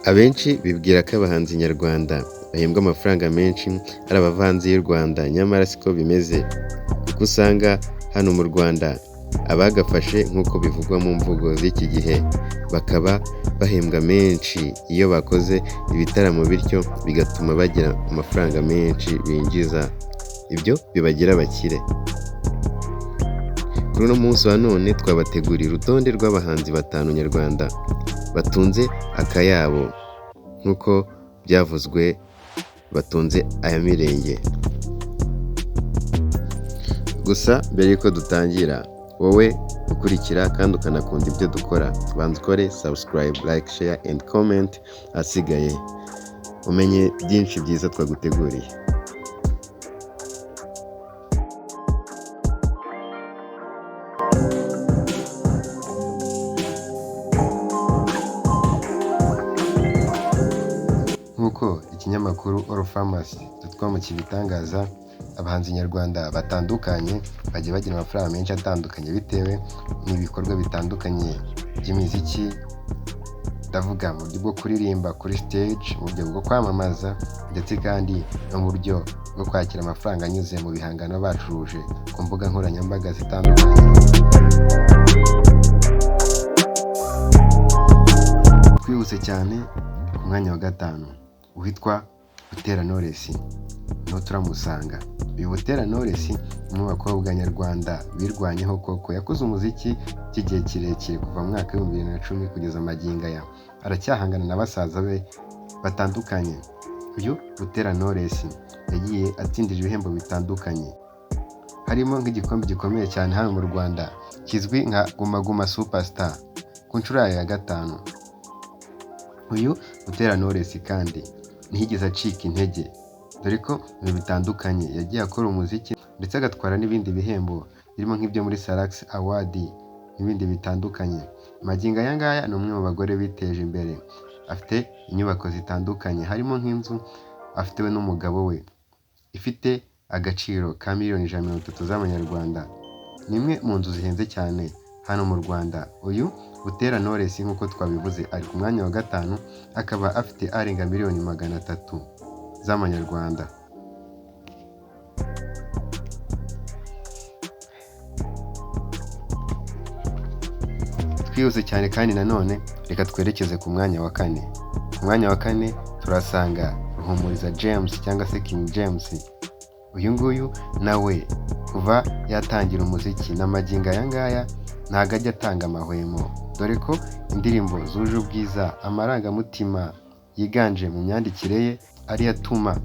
Abenshi bibwira ko abahanzi nyarwanda bahembwa amafaranga menshi ari abava hanze y'u Rwanda, nyamara siko bimeze kuko usanga hano mu Rwanda abagafashe nk'uko bivugwa mu mvugo z'iki gihe bakaba bahembwa menshi iyo bakoze ibitaramo, bityo bigatuma bagira amafaranga menshi binjiza, ibyo bibagira abakire. Kuri uno munsi wa none twabateguriye urutonde rw'abahanzi batanu nyarwanda batunze akayabo nk'uko byavuzwe batunze aya mirenge. Gusa mbere y'uko dutangira, wowe ukurikira kandi ukanakunda ibyo dukora, banza ukore subscribe, like, share and comment, ahasigaye umenye byinshi byiza twaguteguriye. Nk'uko ikinyamakuru All Famous.com kibitangaza, abahanzi nyarwanda batandukanye bagiye bagira amafaranga menshi atandukanye bitewe n'ibikorwa bitandukanye by'imiziki, ndavuga mu buryo bwo kuririmba kuri stage, mu buryo bwo kwamamaza ndetse kandi no mu buryo bwo kwakira amafaranga anyuze mu bihangano bacuruje ku mbuga nkoranyambaga zitandukanye. Twihuse cyane, ku mwanya wa gatanu witwa Butera Knowless niho turamusanga. Uyu Butera Knowless ni umwe mu bakobwa nyarwanda birwanyeho koko, yakoze umuziki by'igihe kirekire kuva mu mwaka w'2010 kugeza magingo aya, aracyahangana na basaza be batandukanye. Uyu Butera Knowless yagiye atsindira ibihembo bitandukanye harimo nk'igikombe gikomeye cyane hano mu Rwanda kizwi nka Guma Guma Superstar ku nshuro yayo ya gatanu. Uyu Butera Knowless kandi ntiyigeze acika intege, dore ko mu bihe bitandukanye yagiye akora umuziki ndetse agatwara n'ibindi bihembo birimo nk'ibyo muri Salax Award n'ibindi bitandukanye. Magingo aya ngaya ni umwe mu bagore biteje imbere, afite inyubako zitandukanye harimo nk'inzu afite we n'umugabo we ifite agaciro ka miliyoni 130 z'amanyarwanda. Ni imwe mu nzu zihenze cyane hano mu Rwanda. Uyu Butera Knowless nk'uko twabivuze ari ku mwanya wa gatanu, akaba afite arenga miliyoni 300 z'amanyarwanda. Twihuse cyane kandi nanone reka twerekeze ku mwanya wa kane. Ku mwanya wa kane turasanga Ruhumuriza James cyangwa se King James. Uyu nguyu nawe kuva yatangira umuziki na magingo aya ngaya ntago ajya atanga amahwemo, dore ko indirimbo zuje ubwiza, amarangamutima yiganje mu myandikire ye ariyo atuma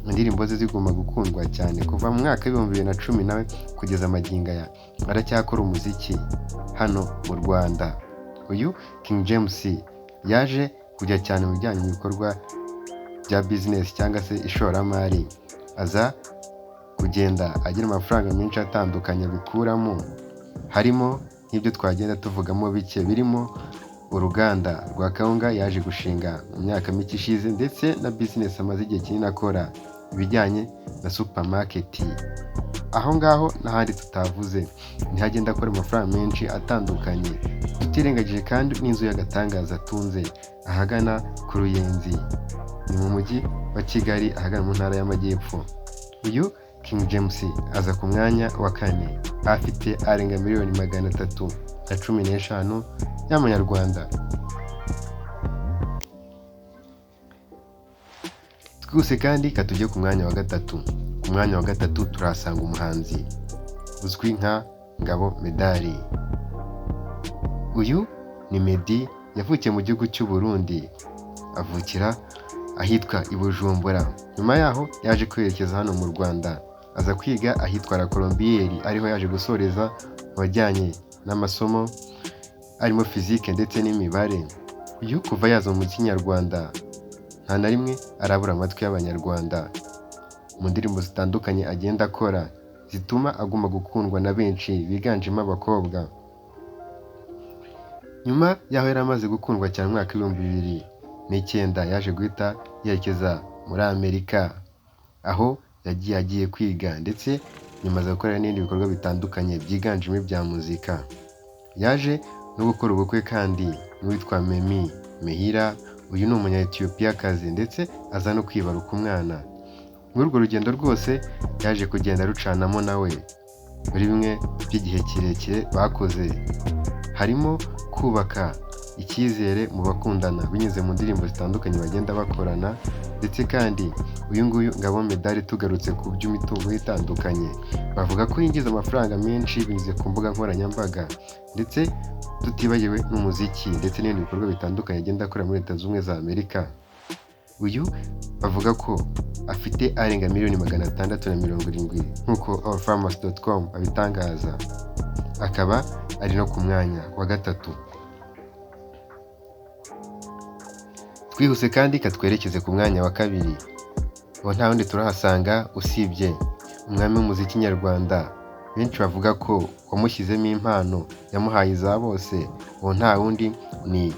indirimbo ze ziguma gukundwa cyane. Kuva mu mwaka w'2010 nawe kugeza magingo aya aracyakora umuziki hano mu Rwanda. Uyu King James yaje kujya cyane mu bijyanye n'ibikorwa bya business cyangwa se ishoramari, aza kugenda agira amafaranga menshi atandukanye abikuramo, harimo nk'ibyo twagenda tuvugamo bike birimo uruganda rwa kawunga yaje gushinga mu myaka mike ishize, ndetse na business amaze igihe kinini akora ibijyanye na supermarket. Aho ngaho n'ahandi tutavuze niho agenda akora amafaranga menshi atandukanye, tutirengagije kandi n'inzu y'agatangaza atunze ahagana ku Ruyenzi, ni mu mujyi wa Kigali ahagana mu ntara y'Amajyepfo. Uyu King James aza ku mwanya wa kane afite arenga miliyoni 315 y'amanyarwanda. Twihuse kandi ka tujye ku mwanya wa gatatu. Ku mwanya wa gatatu turahasanga umuhanzi uzwi nka Ngabo Medali. Uyu ni Meddy, yavukiye mu gihugu cy'u Burundi, avukira ahitwa i Bujumbura. Nyuma yaho yaje kwerekeza hano mu Rwanda, aza kwiga ahitwa La Colombière, ariho yaje gusoreza mu bijyanye n'amasomo arimo fizike ndetse n'imibare. Uyu kuva yaza mu muziki nyarwanda nta na rimwe arabura amatwi y'abanyarwanda mu ndirimbo zitandukanye agenda akora zituma aguma gukundwa na benshi biganjemo abakobwa. Nyuma y'aho yari amaze gukundwa cyane mu mwaka w'2009 yaje guhita yerekeza muri Amerika, aho yagiye agiye kwiga ndetse nyuma aza gukora n'ibindi bikorwa bitandukanye byiganjemo ibya muzika. Yaje no gukora ubukwe kandi n'uwitwa Memi Mehira Uyu ni umunya-Ethiopiyakazi ndetse aza no kwibaruka umwana. Muri urwo rugendo rwose yaje kugenda arucanamo nawe muri bimwe by'igihe kirekire bakoze, harimo kubaka icyizere mu bakundana binyuze mu ndirimbo zitandukanye bagenda bakorana, ndetse kandi uyu nguyu Ngabo Medard, tugarutse ku by'imitungo ye itandukanye, bavuga ko yinjiza amafaranga menshi binyuze ku mbuga nkoranyambaga, ndetse tutibagiwe n'umuziki ndetse n'ibindi bikorwa bitandukanye agenda akora muri Leta Zunze Ubumwe za Amerika. Uyu bavuga ko afite arenga miliyoni 670 nk'uko allfamous.com abitangaza, akaba ari no ku mwanya wa gatatu. Twihuse kandi katwerekeze ku mwanya wa kabiri, uwo nta wundi turahasanga usibye umwami w'umuziki nyarwanda, benshi bavuga ko wamushyizemo impano yamuhaye iza bose, uwo nta wundi ni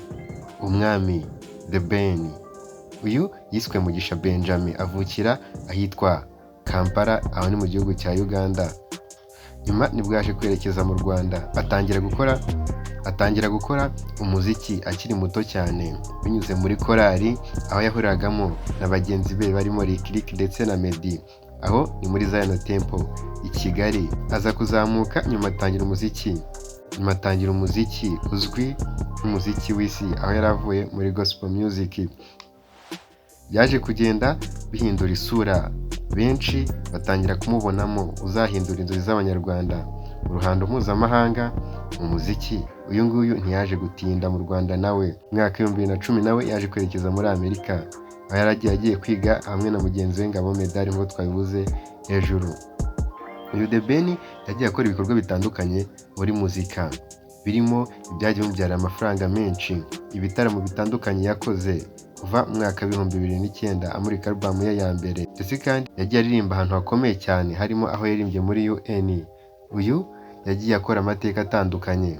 umwami The Ben. Uyu yiswe Mugisha Benjamin, avukira ahitwa Kampala, aho ni mu gihugu cya Uganda. Nyuma nibwo yaje kwerekeza mu Rwanda, atangira gukora umuziki akiri muto cyane binyuze muri korali, aho yahuriragamo na bagenzi be barimo Lick Lick ndetse na Meddy, aho ni muri Zion Temple i Kigali. Aza kuzamuka nyuma atangira umuziki uzwi nk'umuziki w'isi, aho yari avuye muri gospel music. Byaje kugenda bihindura isura, benshi batangira kumubonamo uzahindura inzozi z'Abanyarwanda mu ruhando mpuzamahanga mu muziki. Uyu nguyu ntiyaje gutinda mu Rwanda nawe, mu mwaka w'2010 nawe yaje kwerekeza muri Amerika, aho yari agiye kwiga hamwe na mugenzi we Ngabo Medard nk'uko twabivuze hejuru. Uyu The Ben yagiye akora ibikorwa bitandukanye muri muzika, birimo ibyagiye bimubyarira amafaranga menshi, ibitaramo bitandukanye yakoze kuva mu mwaka w'2009 amurika album ye ya mbere, ndetse kandi yagiye aririmba ahantu hakomeye cyane harimo aho yaririmbye muri UN. Uyu yagiye akora amateka atandukanye.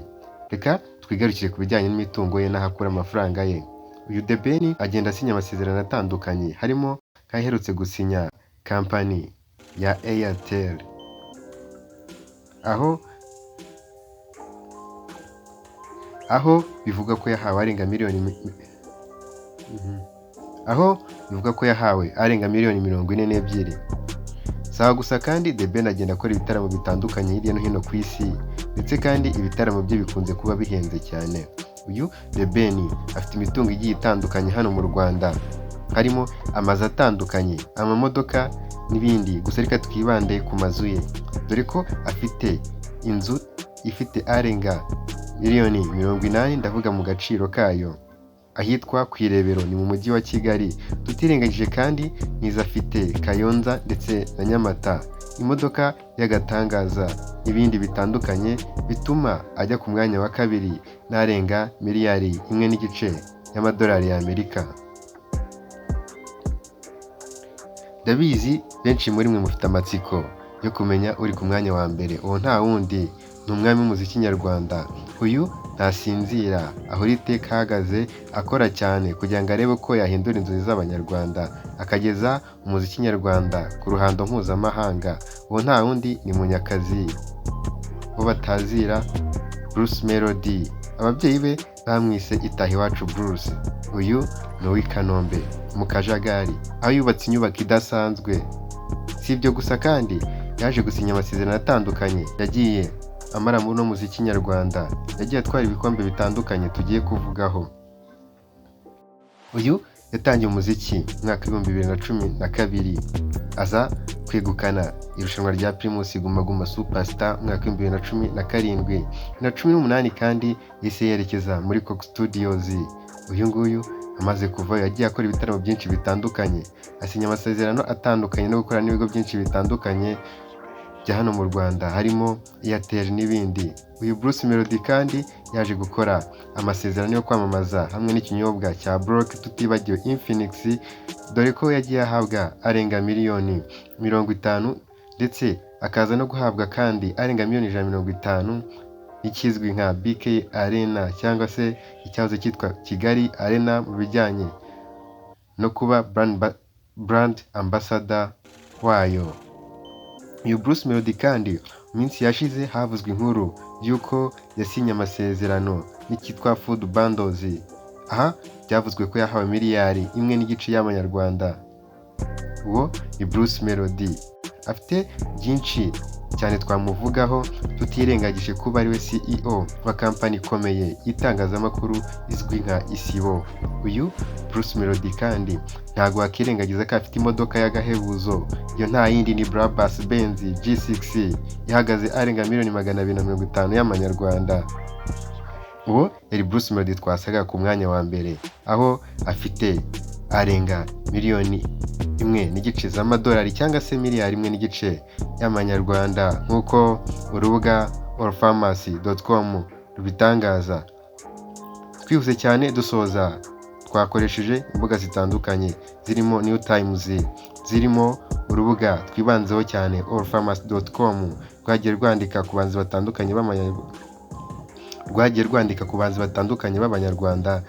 Reka twigarukire ku bijyanye n'imitungo ye n'aho akura amafaranga ye. Uyu The Ben agenda asinya amasezerano atandukanye, harimo nk'aherutse gusinya kampani ya Airtel, aho bivugwa ko yahawe arenga miliyoni aho bivugwa ko yahawe arenga miliyoni 42. Si aho gusa kandi, The Ben agenda akora ibitaramo bitandukanye hirya no hino ku isi, ndetse kandi ibitaramo bye bikunze kuba bihenze cyane. Uyu The Ben afite imitungo igiye itandukanye hano mu Rwanda, harimo amazu atandukanye, amamodoka n'ibindi. Gusa reka twibande ku mazu ye, dore ko afite inzu ifite arenga miliyoni 80, ndavuga mu gaciro kayo, ahitwa ku Irebero, ni mu mujyi wa Kigali. Tutirengagije kandi n'izo afite Kayonza ndetse na Nyamata, imodoka y'agatangaza n'ibindi bitandukanye bituma ajya ku mwanya wa kabiri n'arenga miliyari 1.5 y'amadolari y'Amerika. Ndabizi benshi muri mwe mufite amatsiko yo kumenya uri ku mwanya wa mbere, uwo nta wundi ni umwami w'umuziki nyarwanda. Uyu ntasinzira, ahora iteka ahagaze akora cyane kugira ngo arebe ko yahindura inzozi z'Abanyarwanda, akageza umuziki nyarwanda ku ruhando mpuzamahanga. Uwo nta wundi ni Munyakazi, uwo batazira Bruce Melody. Ababyeyi be bamwise Itahiwacu Bruce. Uyu ni uw'i Kanombe mu Kajagari, aho yubatse inyubako idasanzwe. Si ibyo gusa kandi, yaje gusinya amasezerano atandukanye yagiye amara muri uno muziki nyarwanda, yagiye atwara ibikombe bitandukanye tugiye kuvugaho. Uyu yatangiye umuziki mu mwaka w'2012, aza kwegukana irushanwa rya Primus Guma Guma Superstar mu mwaka w'2017 na 18, kandi yahise yerekeza muri Coke Studios. Uyu nguyu amaze kuvayo yagiye akora ibitaramo byinshi bitandukanye, asinya amasezerano atandukanye no gukora n'ibigo byinshi bitandukanye bya hano mu Rwanda, harimo Airtel n'ibindi. Uyu Bruce Melody kandi yaje gukora amasezerano yo kwamamaza hamwe n'ikinyobwa cya Block, tutibagiwe Infinix, dore ko yagiye ahabwa arenga miliyoni 50, ndetse akaza no guhabwa kandi arenga miliyoni 150 n'ikizwi nka BK Arena cyangwa se icyahoze cyitwa Kigali Arena, mu bijyanye no kuba brand ambassador wayo. Uyu Bruce Melody kandi mu minsi yashize havuzwe inkuru y'uko yasinye amasezerano n'icyitwa Food Bundles, Aha byavuzwe ko yahawe miliyari 1.5 y'amanyarwanda. Uwo ni Bruce Melody. Afite byinshi cyane twamuvugaho, tutirengagije kuba ariwe CEO wa kampani ikomeye y'itangazamakuru izwi nka Isibo. Uyu Bruce Melody kandi ntabwo wakirengagiza ko afite imodoka y'agahebuzo. Iyo nta yindi ni Brabus Benz G6 ihagaze arenga miliyoni 250 y'amanyarwanda. Uwo yari Bruce Melody twasaga ku mwanya wa mbere, aho afite arenga miliyoni 1.5 z'amadolari cyangwa se miliyari 1.5 y'amanyarwanda, nk'uko urubuga allfamous.com rubitangaza. Twihuse cyane dusoza, twakoresheje imbuga zitandukanye zirimo New Times, zirimo urubuga twibanzeho cyane allfamous.com, rwagiye rwandika ku bahanzi batandukanye b'abanyarwanda.